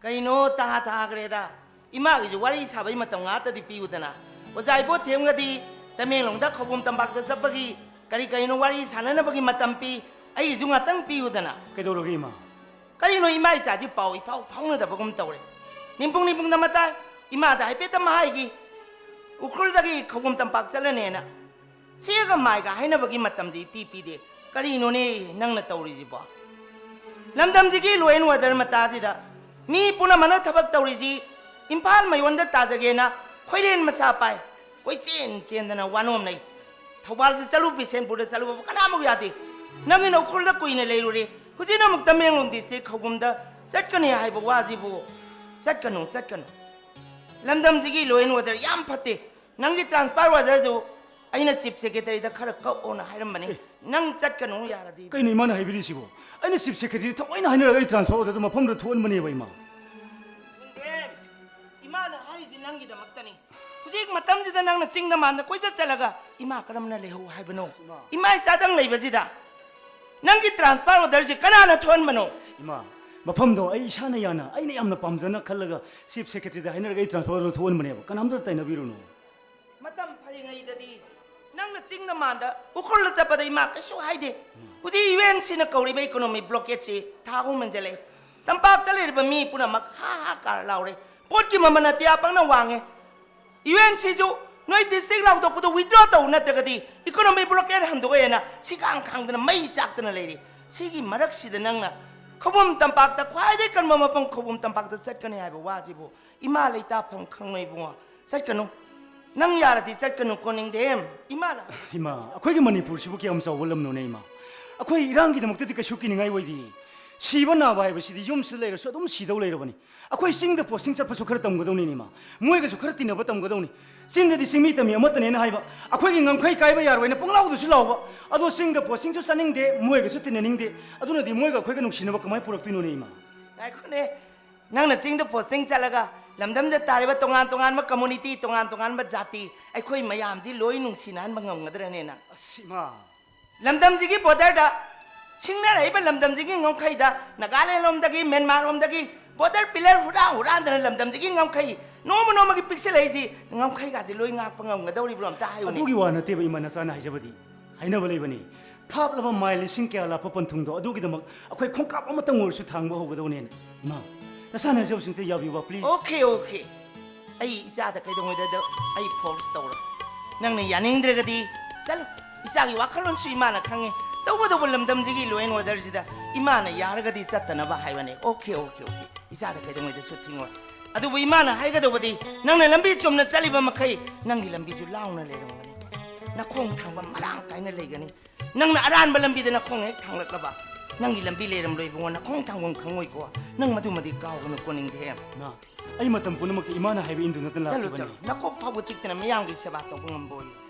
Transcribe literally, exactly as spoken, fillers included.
ꯀꯩꯅꯣ ꯇꯍꯥ ꯊꯥꯈ꯭ꯔꯦꯗ? ꯏꯃꯥꯒꯤꯁꯨ ꯋꯥꯔꯤ ꯁꯥꯕꯩ ꯃꯇꯝ ꯉꯥꯛꯇꯗꯤ ꯄꯤꯌꯨꯗꯅ꯫ ꯑꯣꯖꯥ ꯏꯕꯣꯊꯦꯝꯒꯗꯤ ꯇꯃꯦꯡꯂꯣꯡꯗ ꯈꯧꯄꯨꯝ ꯇꯝꯄꯥꯛꯇ ꯆꯠꯄꯒꯤ ꯀꯔꯤ ꯀꯔꯤꯅꯣ ꯋꯥꯔꯤ ꯁꯥꯟꯅꯅꯕꯒꯤ ꯃꯇꯝ ꯄꯤ꯫ ꯑꯩꯒꯤꯁꯨ ꯉꯥꯛꯇꯪ ꯄꯤꯌꯨꯗꯅ꯫ ꯀꯩꯗꯧꯔꯒꯦ ꯏꯃꯥ? ꯀꯔꯤꯅꯣ ꯏꯃꯥ ꯏꯆꯥꯁꯤ ꯄꯥꯎ ꯏꯐꯥꯎ ꯐꯥꯎꯅꯗꯕꯒꯨꯝ ꯇꯧꯔꯦ꯫ ꯅꯤꯡꯄꯨꯡ ꯅꯤꯡꯄꯨꯡꯗ ꯃꯇꯥꯏ ꯏꯃꯥꯗ ꯍꯥꯏꯐꯦꯠꯇ ꯃꯍꯥꯏꯒꯤ ꯎꯈ꯭ꯔꯨꯜꯗꯒꯤ ꯈꯧꯄꯨꯝ ꯇꯝꯄꯥꯛ ꯆꯠꯂꯅꯦꯅ꯫ ꯁꯤꯒ ꯃꯥꯏꯒ ꯍꯥꯏꯅꯕꯒꯤ ꯃꯇꯝꯁꯤ ꯏꯄꯤ ꯄꯤꯗꯦ꯫ ꯀꯔꯤꯅꯣꯅꯦ ꯅꯪꯅ ꯇꯧꯔꯤꯁꯤꯕꯣ? ꯂꯝꯗꯝꯁꯤꯒꯤ law and order ꯃꯇꯥꯁꯤꯗ ꯃꯤ ꯄꯨꯝꯅꯃꯛꯅ ꯊꯕꯛ ꯇꯧꯔꯤꯁꯤ ꯏꯝꯐꯥꯜ ꯃꯌꯣꯟꯗ ꯇꯥꯖꯒꯦꯅ ꯈꯣꯏꯔꯦꯟ ꯃꯆꯥ ꯄꯥꯏ ꯀꯣꯏꯆꯦꯟ ꯆꯦꯟꯗꯅ ꯋꯥꯅꯣꯝꯅꯩ꯫ ꯊꯧꯕꯥꯜꯗ ꯆꯠꯂꯨ, ꯕꯤꯁꯦꯟꯄꯨꯔꯗ ꯆꯠꯂꯨꯕꯕꯨ ꯀꯅꯥꯃꯨꯛ ꯌꯥꯗꯦ꯫ ꯅꯪꯒꯤꯅ ꯎꯈ꯭ꯔꯨꯜꯗ ꯀꯨꯏꯅ ꯂꯩꯔꯨꯔꯦ, ꯍꯧꯖꯤꯛꯅ ꯑꯃꯨꯛ ꯇꯃꯦꯡꯂꯣꯡ district ꯈꯧꯄꯨꯝꯗ ꯆꯠꯀꯅꯤ ꯍꯥꯏꯕ ꯋꯥꯁꯤꯕꯨ꯫ ꯆꯠꯀꯅꯨ, ꯆꯠꯀꯅꯨ꯫ ꯂꯝꯗꯝꯁꯤꯒꯤ law and order ꯌꯥꯝ ꯐꯠꯇꯦ꯫ ꯅꯪꯒꯤ transfer orderꯗꯨ ꯑꯩꯅ chief secretaryꯗ ꯈꯔ ꯀꯛꯑꯣꯅ ꯍꯥꯏꯔꯝꯕꯅꯤ꯫ ꯑꯦ꯫ ꯅꯪ ꯆꯠꯀꯅꯨ ꯌꯥꯔꯗꯤ꯫ ꯀꯩꯅꯣ ꯏꯃꯥꯅ ꯍꯥꯏꯕꯤꯔꯤꯁꯤꯕꯣ? ꯑꯩꯅ chief secretary ꯊꯑꯣꯏꯅ ꯍꯥꯏꯅꯔꯒ ꯑꯩ transfer orderꯗꯨ ꯃꯐꯝꯗꯨꯗ ꯊꯣꯛꯍꯟꯕꯅꯦꯕ ꯏꯃꯥ꯫ ꯅꯤꯡꯊꯦꯝ, ꯏꯃꯥꯅ ꯍꯥꯏꯔꯤꯁꯤ ꯅꯪꯒꯤꯗꯃꯛꯇꯅꯤ꯫ ꯍꯧꯖꯤꯛ ꯃꯇꯝꯁꯤꯗ ꯅꯪꯅ ꯆꯤꯡꯗ ꯃꯥꯟꯗ ꯀꯣꯏꯆꯠ ꯆꯠꯂꯒ ꯏꯃꯥ ꯀꯔꯝꯅ ꯂꯩꯍꯧ ꯍꯥꯏꯕꯅꯣ? ꯏꯃꯥ꯫ ꯏꯃꯥ ꯏꯆꯥꯗꯪ ꯂꯩꯕꯁꯤꯗ ꯅꯪꯒꯤ transfer orderꯁꯤ ꯀꯅꯥꯅ ꯊꯣꯛꯍꯟꯕꯅꯣ? ꯏꯃꯥ, ꯃꯐꯝꯗꯣ ꯑꯩ ꯏꯁꯥꯅ ꯌꯥꯅ, ꯑꯩꯅ ꯌꯥꯝꯅ ꯄꯥꯝꯖꯅ ꯈꯜꯂꯒ chief secretaryꯗ ꯍꯥꯏꯅꯔꯒ ꯑꯩ transfer order ꯊꯣꯛꯍꯟꯕꯅꯦꯕ꯫ ꯀꯅꯥꯝꯇ ꯇꯥꯏꯅꯕꯤꯔꯨꯅꯨ꯫ ꯃꯇꯝ ꯐꯔꯤꯉꯩꯗꯗꯤ ꯅꯪꯅ ꯆꯤꯡꯗ ꯃꯥꯟꯗ ꯎꯈ꯭ꯔꯨꯜꯗ ꯆꯠꯄꯗ ꯏꯃꯥ ꯀꯩꯁꯨ ꯍꯥꯏꯗꯦ꯫ ꯍꯧꯖꯤꯛ UNCꯅ ꯀꯧꯔꯤꯕ economic blockadeꯁꯤ ꯊꯥ ꯑꯍꯨꯝ ꯍꯦꯟꯖꯜꯂꯛꯑꯦ꯫ ꯇꯝꯄꯥꯛꯇ ꯂꯩꯔꯤꯕ ꯃꯤ ꯄꯨꯝꯅꯃꯛ ꯍꯥ ꯍꯥ ꯀꯥꯔ ꯂꯥꯎꯔꯦ꯫ ꯄꯣꯠꯀꯤ ꯃꯃꯜ ꯑꯇꯤꯌꯥ ꯄꯪꯅ ꯋꯥꯡꯉꯦ꯫ UNCꯁꯨ ꯅꯣꯏ district ꯂꯥꯎꯊꯣꯛꯄꯗꯣ withdraw ꯇꯧ, ꯅꯠꯇ꯭ꯔꯒꯗꯤ economic blockade ꯍꯟꯗꯣꯛꯑꯦꯅ ꯁꯤꯈꯥꯡ ꯈꯥꯡꯗꯅ ꯃꯩ ꯆꯥꯛꯇꯅ ꯂꯩꯔꯤ꯫ ꯁꯤꯒꯤ ꯃꯔꯛꯁꯤꯗ ꯅꯪꯅ ꯈꯧꯄꯨꯝ ꯇꯝꯄꯥꯛꯇ, ꯈ꯭ꯋꯥꯏꯗꯒꯤ ꯀꯟꯕ ꯃꯐꯝ ꯈꯧꯄꯨꯝ ꯇꯝꯄꯥꯛꯇ ꯆꯠꯀꯅꯤ ꯍꯥꯏꯕ ꯋꯥꯁꯤꯕꯨ ꯏꯃꯥ ꯂꯩꯇꯥꯐꯝ ꯈꯪꯉꯣꯏ ꯏꯕꯨꯡꯉꯣ꯫ ꯆꯠꯀꯅꯨ꯫ ꯅꯪ ꯌꯥꯔꯗꯤ ꯆꯠꯀꯅꯨꯀꯣ ꯅꯤꯡꯊꯦꯝ꯫ ꯏꯃꯥꯅ ꯏꯃꯥ, ꯑꯩꯈꯣꯏꯒꯤ ꯃꯅꯤꯄꯨꯔꯁꯤꯕꯨ ꯀꯌꯥꯝ ꯆꯥꯎꯕ ꯂꯝꯅꯣꯅꯦ ꯏꯃꯥ? ꯑꯩꯈꯣꯏ ꯏꯔꯥꯡꯒꯤꯗꯃꯛꯇꯗꯤ ꯀꯩꯁꯨ ꯀꯤꯅꯤꯡꯉꯥꯏ ꯑꯣꯏꯗꯦ꯫ ꯁꯤꯕ ꯅꯥꯕ ꯍꯥꯏꯕꯁꯤꯗꯤ ꯌꯨꯝꯁꯤꯗ ꯂꯩꯔꯁꯨ ꯑꯗꯨꯝ ꯁꯤꯗꯧ ꯂꯩꯔꯕꯅꯤ꯫ ꯑꯩꯈꯣꯏ ꯆꯤꯡꯗ posting ꯆꯠꯄꯁꯨ ꯈꯔ ꯇꯝꯒꯗꯧꯅꯤꯅꯦ ꯏꯃꯥ꯫ ꯃꯣꯏꯒꯁꯨ ꯈꯔ ꯇꯤꯟꯅꯕ ꯇꯝꯒꯗꯧꯅꯤ꯫ ꯆꯤꯡꯗꯗꯤ ꯆꯤꯡꯃꯤ ꯇꯝꯃꯤ ꯑꯃꯠꯇꯅꯦꯅ ꯍꯥꯏꯕ꯫ ꯑꯩꯈꯣꯏꯒꯤ ꯉꯝꯈꯩ ꯀꯥꯏꯕ ꯌꯥꯔꯣꯏꯅ ꯄꯪꯂꯥꯎꯗꯁꯨ ꯂꯥꯎꯕ꯫ ꯑꯗꯣ ꯆꯤꯡꯗ postingꯁꯨ ꯆꯠꯅꯤꯡꯗꯦ, ꯃꯣꯏꯒꯁꯨ ꯇꯤꯟꯅꯅꯤꯡꯗꯦ꯫ ꯑꯗꯨꯅꯗꯤ ꯃꯣꯏꯒ ꯑꯩꯈꯣꯏꯒ ꯅꯨꯡꯁꯤꯅꯕ ꯀꯃꯥꯏꯅ ꯄꯨꯔꯛꯇꯣꯏꯅꯣꯅꯦ ꯏꯃꯥ? ꯉꯥꯏꯈꯣꯅꯦ, ꯅꯪꯅ ꯆꯤꯡꯗ posting ꯆꯠꯂꯒ ꯂꯝꯗꯝꯗ ꯇꯥꯔꯤꯕ ꯇꯣꯉꯥꯟ ꯇꯣꯉꯥꯟꯕ community, ꯇꯣꯉꯥꯟ ꯇꯣꯉꯥꯟꯕ ꯖꯥꯇꯤ, ꯑꯩꯈꯣꯏ ꯃꯌꯥꯝꯁꯤ ꯂꯣꯏ ꯅꯨꯡꯁꯤꯅꯍꯟꯕ ꯉꯝꯒꯗ꯭ꯔꯅꯦ ꯅꯪ? ꯑꯁ, ꯏꯃꯥ꯫ ꯂꯝꯗꯝꯁꯤꯒꯤ borderꯗ, ꯁꯤꯡꯅꯔꯛꯏꯕ ꯂꯝꯗꯝꯁꯤꯒꯤ ꯉꯝꯈꯩꯗ ꯅꯥꯒꯥꯂꯦꯟ ꯂꯣꯝꯗꯒꯤ, ꯃ꯭ꯌꯥꯟꯃꯥꯔ ꯂꯣꯝꯗꯒꯤ, ꯕꯣꯔꯗꯔ ꯄꯤꯂꯔ ꯍꯨꯔꯥꯟ ꯍꯨꯔꯥꯟꯗꯅ ꯂꯝꯗꯝꯁꯤꯒꯤ ꯉꯝꯈꯩ ꯅꯣꯡꯃ ꯅꯣꯡꯃꯒꯤ ꯄꯤꯛꯁꯤꯜꯂꯛꯏꯁꯤ, ꯉꯝꯈꯩꯒꯥꯁꯤ ꯂꯣꯏ ꯉꯥꯛꯄ ꯉꯝꯒꯗꯧꯔꯤꯕ꯭ꯔꯣ? ꯑꯝꯇ ꯍꯥꯏꯌꯨꯅꯦ꯫ ꯑꯗꯨꯒꯤ ꯋꯥ ꯅꯠꯇꯦꯕ, ꯏꯃꯥ, ꯅꯆꯥꯅ ꯍꯥꯏꯖꯕꯗꯤ꯫ ꯍꯥꯏꯅꯕ ꯂꯩꯕꯅꯤ, ꯊꯥꯞꯂꯕ ꯃꯥꯏꯜ ꯂꯤꯁꯤꯡ ꯀꯌꯥ ꯂꯥꯞꯄ ꯄꯟꯊꯨꯡꯗꯣ, ꯑꯗꯨꯒꯤꯗꯃꯛ ꯑꯩꯈꯣꯏ ꯈꯣꯡꯀꯥꯞ ꯑꯃꯇꯪ ꯑꯣꯏꯔꯁꯨ ꯊꯥꯡꯕ ꯍꯧꯒꯗꯧꯅꯦꯅ꯫ ꯏꯃꯥ, ꯅꯆꯥꯅ ꯍꯥꯏꯖꯕꯁꯤꯡꯁꯦ ꯌꯥꯕꯤꯌꯨꯕ, ꯄ꯭ꯂꯤꯖ꯫ Okay, okay. ꯑꯩ ꯏꯆꯥꯗ ꯀꯩꯗꯧꯉꯩꯗ ꯑꯩ ꯐꯣꯔꯁ ꯇꯧꯔꯣꯏ꯫ ꯅꯪꯅ ꯌꯥꯅꯤꯡꯗ꯭ꯔꯒꯗꯤ ꯆꯠꯂꯨ꯫ ꯏꯆꯥꯒꯤ ꯋꯥꯈꯜꯂꯣꯟꯁꯨ ꯏꯃꯥꯅ ꯈꯪꯉꯤ꯫ ꯇꯧꯕꯇꯕꯨ ꯂꯝꯗꯝꯁꯤꯒꯤ ꯂꯣ ꯑꯦꯟ ꯑꯣꯔꯗꯔꯁꯤꯗ ꯏꯃꯥꯅ ꯌꯥꯔꯒꯗꯤ ꯆꯠꯇꯅꯕ ꯍꯥꯏꯕꯅꯦ꯫ Okay, okay, okay. ꯏꯆꯥꯗ ꯀꯩꯗꯧꯉꯩꯗꯁꯨ ꯊꯤꯡꯉꯣꯏ꯫ ꯑꯗꯨꯕꯨ ꯏꯃꯥꯅ ꯍꯥꯏꯒꯗꯧꯕꯗꯤ, ꯅꯪꯅ ꯂꯝꯕꯤ ꯆꯨꯝꯅ ꯆꯠꯂꯤꯕ ꯃꯈꯩ ꯅꯪꯒꯤ ꯂꯝꯕꯤꯁꯨ ꯂꯥꯎꯅ ꯂꯩꯔꯝꯒꯅꯤ꯫ ꯅꯈꯣꯡ ꯊꯥꯡꯕ ꯃꯔꯥꯡ ꯀꯥꯏꯅ ꯂꯩꯒꯅꯤ꯫ ꯅꯪꯅ ꯑꯔꯥꯟꯕ ꯂꯝꯕꯤꯗ ꯅꯈꯣꯡ ꯍꯦꯛ ꯊꯥꯡꯂꯛꯂꯕ, ꯅꯪꯒꯤ ꯂꯝꯕꯤ ꯂꯩꯔꯝꯂꯣꯏ ꯏꯕꯨꯡꯉꯣ, ꯅꯈꯣꯡ ꯊꯥꯡꯐꯝ ꯈꯪꯉꯣꯏꯀꯣ꯫ ꯅꯪ ꯃꯗꯨꯃꯗꯤ ꯀꯥꯎꯒꯅꯨꯀꯣ, ꯅꯤꯡꯊꯦꯝ꯫ ꯏꯃꯥ, ꯑꯩ ꯃꯇꯝ ꯄꯨꯝꯅꯃꯛꯇ ꯏꯃꯥꯅ ꯍꯥꯏꯕ ꯏꯟꯗꯨꯅꯇ ꯆꯠꯂꯨ, ꯂꯥꯛꯈꯤꯕꯅꯤ꯫ ꯆꯠꯂꯨ꯫ ꯅꯀꯣꯛ ꯐꯥꯎꯕ ꯆꯤꯛꯇꯅ ꯃꯤꯌꯥꯝꯒꯤ ꯁꯦꯕꯥ ꯇꯧꯕ ꯉꯝꯕ ꯑꯣꯏꯌꯨ꯫